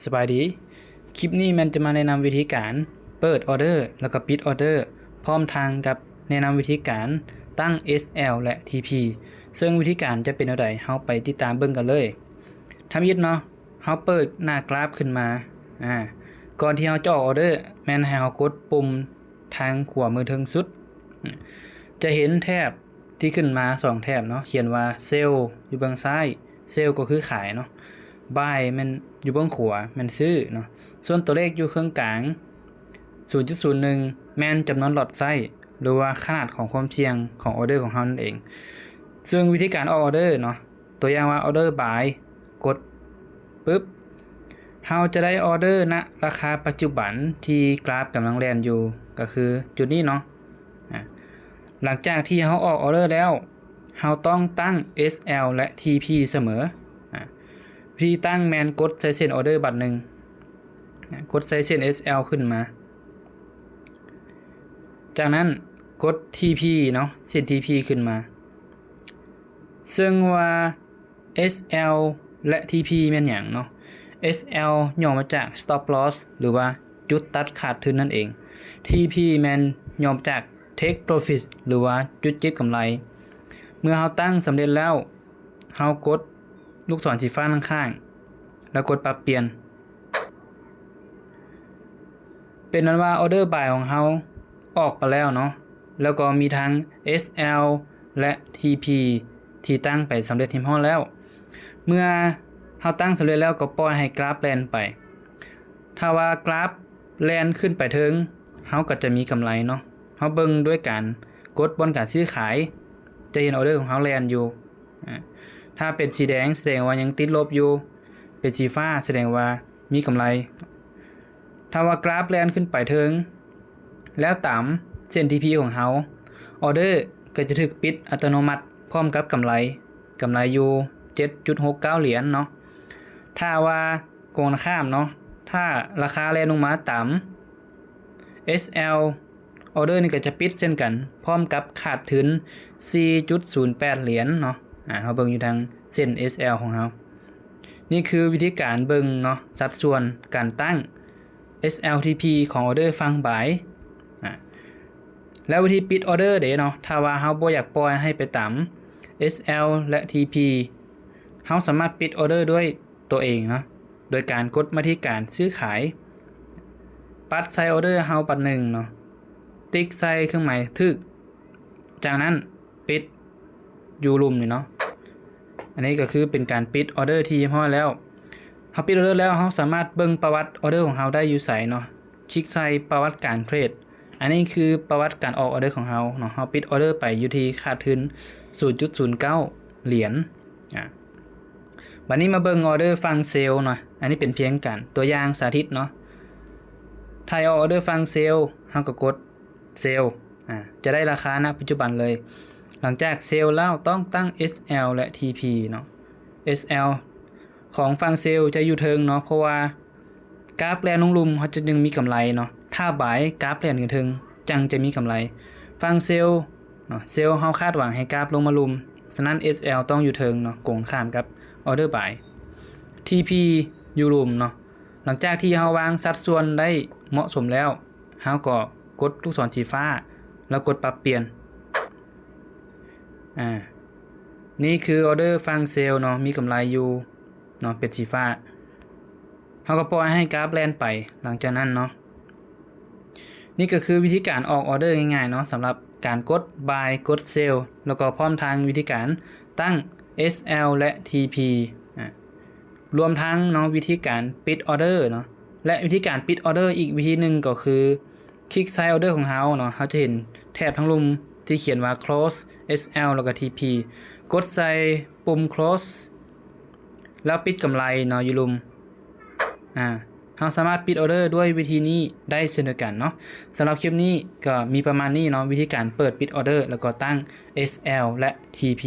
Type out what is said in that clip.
ສະບາຍດີ, ຄລິບນີ້ແມ່ນຈະມາແນະນຳວິທີການເປີດອໍເດີ ແລ້ວກໍປິດອໍເດີ ພ້ອມທັງກັບແນະນຳວິທີການຕັ້ງ ເອສແອລ ແລະ ທີພີ ເຊິ່ງວິທີການຈະເປັນແນວໃດ ເຮົາໄປຕິດຕາມເບິ່ງກັນເລີຍ. ທຳອິດເນາະ, ເຮົາເປີດໜ້າກຣາຟຂຶ້ນມາ. ອາ, ກ່ອນທີ່ເຮົາຈະອອກອໍເດີ ແມ່ນໃຫ້ເຮົາກົດປຸ່ມທາງຂວາມືເທິງສຸດ. ຈະເຫັນແຖບ ທີ່ຂຶ້ນມາສອງແຖບເນາະ, ຂຽນວ່າ Sell ຢູ່ເບື້ອງຊ້າຍ, Sell ກໍຄືຂາຍເນາະ, Buy ແມ່ນຢູ່ເບື້ອງຂວາ ແມ່ນຊື້ເນາະ. ສ່ວນຕົວເລກຢູ່ເຄິ່ງກາງ ສູນຈຸດສູນໜຶ່ງ ແມ່ນຈຳນວນລັອດໄຊ ຫຼືວ່າຂະໜາດຂອງຄວາມສ່ຽງຂອງອໍເດີຂອງເຮົານັ້ນເອງ. ເຊິ່ງວິທີການອອກອໍເດີເນາະ, ຕົວຢ່າງວ່າ Order Buy ກົດປຶບ ເຮົາຈະໄດ້ອໍເດີ ນະ ລາຄາປັດຈຸບັນທີ່ກຣາຟກຳລັງແລ່ນຢູ່ ກໍຄືຈຸດນີ້ເນາະ. ອາ, ຫຼັງຈາກທີ່ເຮົາອອກອໍເດີແລ້ວ, ເຮົາຕ້ອງຕັ້ງ ເອສແອລ ແລະ ທີພີ ສະເໝີ. ອາ, ວິທີຕັ້ງແມ່ນກົດໃສ່ເສັ້ນອໍເດີບາດໜຶ່ງ, ອາ, ກົດໃສ່ເສັ້ນ ເອສແອລ ຂຶ້ນມາ. ຈາກນັ້ນກົດ ທີພີ ເນາະ, ເສັ້ນ ທີພີ ຂຶ້ນມາ. ເຊິ່ງວ່າ ເອສແອລ ແລະ ທີພີ ແມ່ນຫຍັງເນາະ? ເອສແອລ ຫຍໍ້ມາຈາກ Stop Loss ຫຼືວ່າຈຸດຕັດຂາດທຶນນັ້ນເອງ. ທີພີ ແມ່ນຫຍໍ້ມາຈາກ Take Profit ຫຼືວ່າຈຸດເກັບກຳໄລ. ເມື່ອເຮົາຕັ້ງສຳເລັດແລ້ວ, ເຮົາກົດລູກສອນສີຟ້າດ້ານຂ້າງ ແລ້ວກົດປັບປ່ຽນ. ເປັນນັ້ນວ່າ Order Buy ຂອງເຮົາອອກໄປແລ້ວເນາະ, ແລ້ວກໍມີທັງ ເອສແອລ ແລະ ທີພີ ທີ່ຕັ້ງໄປສຳເລັດຮຽບຮ້ອຍແລ້ວ. ເມື່ອເຮົາຕັ້ງສຳເລັດແລ້ວກໍປ່ອຍໃຫ້ກຣາຟແລ່ນໄປ. ຖ້າວ່າກຣາຟແລ່ນຂຶ້ນໄປເທິງ, ເຮົາກໍຈະມີກຳໄລເນາະ. ເຮົາເບິ່ງດ້ວຍການກົດບ່ອນການຊື້ຂາຍ, ຈະເຫັນ Order ຂອງເຮົາແລ່ນຢູ່. ອາ, ຖ້າເປັນສີແດງ ສະແດງວ່າຍັງຕິດລົບຢູ່, ເປັນສີຟ້າ ສະແດງວ່າມີກຳໄລ. ຖ້າວ່າກຣາຟແລ່ນຂຶ້ນໄປເທິງ ແລ້ວຕາມເສັ້ນ ທີພີ ຂອງເຮົາ, ອໍເດີກໍຈະຖືກປິດອັດຕະໂນມັດພ້ອມກັບກຳໄລ, ກຳໄລຢູ່ ເຈັດຈຸດຫົກເກົ້າ ຫຼຽນເນາະ. ຖ້າວ່າກົງກັນຂ້າມເນາະ, ຖ້າລາຄາແລ່ນລົງມາຕາມ ເອສແອລ ອໍເດີນີ້ກໍຈະປິດເຊັ່ນກັນ ພ້ອມກັບຂາດທຶນ ສີ່ຈຸດສູນແປດ ຫຼຽນເນາະ. ອາ, ເຮົາເບິ່ງຢູ່ທາງເສັ້ນ ເອສແອລ ຂອງເຮົາ. ນີ້ຄືວິທີການເບິ່ງເນາະ, ສັດສ່ວນການຕັ້ງ ເອສແອລ ທີພີ ຂອງອໍເດີຝັ່ງບາຍ. ອາ, ແລ້ວວິທີປິດອໍເດີເດເນາະ, ຖ້າວ່າເຮົາບໍ່ຢາກປ່ອຍໃຫ້ໄປຕາມ ເອສແອລ ແລະ ທີພີ ເຮົາສາມາດປິດອໍເດີດ້ວຍ ຕົວເອງເນາະ, ໂດຍການກົດມາທີ່ການຊື້ຂາຍ, ປັດໃສ່ອໍເດີເຮົາບັດໜຶ່ງເນາະ, ຕິກໃສ່ເຄື່ອງໝາຍຖືກ, ຈາກນັ້ນປິດຢູ່ລຸ່ມນີ້ເນາະ. ອັນນີ້ກໍຄືເປັນການປິດອໍເດີທີ່ຮຽບຮ້ອຍແລ້ວ. ເຮົາປິດອໍເດີແລ້ວ, ເຮົາສາມາດເບິ່ງປະຫວັດອໍເດີຂອງເຮົາໄດ້ຢູ່ໃສເນາະ, ຄລິກໃສ່ປະຫວັດການເທຣດ. ອັນນີ້ຄືປະຫວັດການອອກອໍເດີຂອງເຮົາເນາະ, ເຮົາປິດອໍເດີໄປຢູ່ທີ່ຂາດທຶນ ສູນຈຸດສູນເກົ້າ ຫຼຽນ. ອາ, ບັດນີ້ມາເບິ່ງອໍເດີຝັ່ງເຊວເນາະ, ອັນນີ້ເປັນພຽງການຕົວຢ່າງສາທິດເນາະ. ຖ້າອອກອໍເດີຝັ່ງເຊວ, ເຮົາກໍກົດເຊວ, ອາ, ຈະໄດ້ລາຄານະປັດຈຸບັນເລີຍ. ຫຼັງຈາກເຊວແລ້ວ, ຕ້ອງຕັ້ງ ເອສແອລ ແລະ ທີພີ ເນາະ. ເອສແອລ ຂອງຝັ່ງເຊວຈະຢູ່ເທິງເນາະ, ເພາະວ່າ ກາບແລ່ນລົງລຸ່ມ ເຮົາຈະຈຶ່ງມີກຳໄລເນາະ, ຖ້າບາຍ ກາບແລ່ນຂຶ້ນເທິງ ຈັ່ງຈະມີກຳໄລ. ຝັ່ງເຊວເນາະ, ເຊວເຮົາຄາດຫວັງໃຫ້ກາບລົງມາລຸ່ມ, ສະນັ້ນ ເອສແອລ ຕ້ອງຢູ່ເທິງເນາະ, ກົງຂ້າມກັບ order buy. ທີພີ ຢູ່ລຸ່ມເນາະ. ຫຼັງຈາກທີ່ເຮົາວາງສັດສ່ວນໄດ້ເໝາະສົມແລ້ວ, ເຮົາກໍກົດລູກສອນສີຟ້າ ແລ້ວກົດປັບປ່ຽນ. ອາ, ນີ້ຄື order ຝັ່ງເຊວເນາະ, ມີກຳໄລຢູ່ ເນາະ ເປັນສີຟ້າ. ເຮົາກໍປ່ອຍໃຫ້ກາບແລ່ນໄປຫຼັງຈາກນັ້ນເນາະ. ນີ້ກໍຄືວິທີການອອກ order ງ່າຍໆເນາະ, ສຳລັບການກົດ buy ກົດ sell ແລ້ວກໍພ້ອມທັງວິທີການຕັ້ງ SL ແລະ TP ອາ, ລວມທັງເນາະ ວິທີການປິດ order ເນາະ ແລະ ວິທີການປິດ order ອີກວິທີໜຶ່ງກໍຄື ຄລິກໃສ່ order ຂອງເຮົາເນາະ, ເຮົາຈະເຫັນແຖບທາງລຸ່ມທີ່ຂຽນວ່າ close SL ແລ້ວກໍ TP, ກົດໃສ່ປຸ່ມ close ແລ້ວປິດກຳໄລເນາະ ຢູ່ລຸ່ມ. ອາ, ເຮົາສາມາດປິດ order ດ້ວຍວິທີນີ້ໄດ້ເຊັ່ນດຽວກັນເນາະ. ສຳລັບຄລິບນີ້ກໍມີປະມານນີ້ເນາະ, ວິທີການເປີດປິດ order ແລ້ວກໍຕັ້ງ SL ແລະ TP.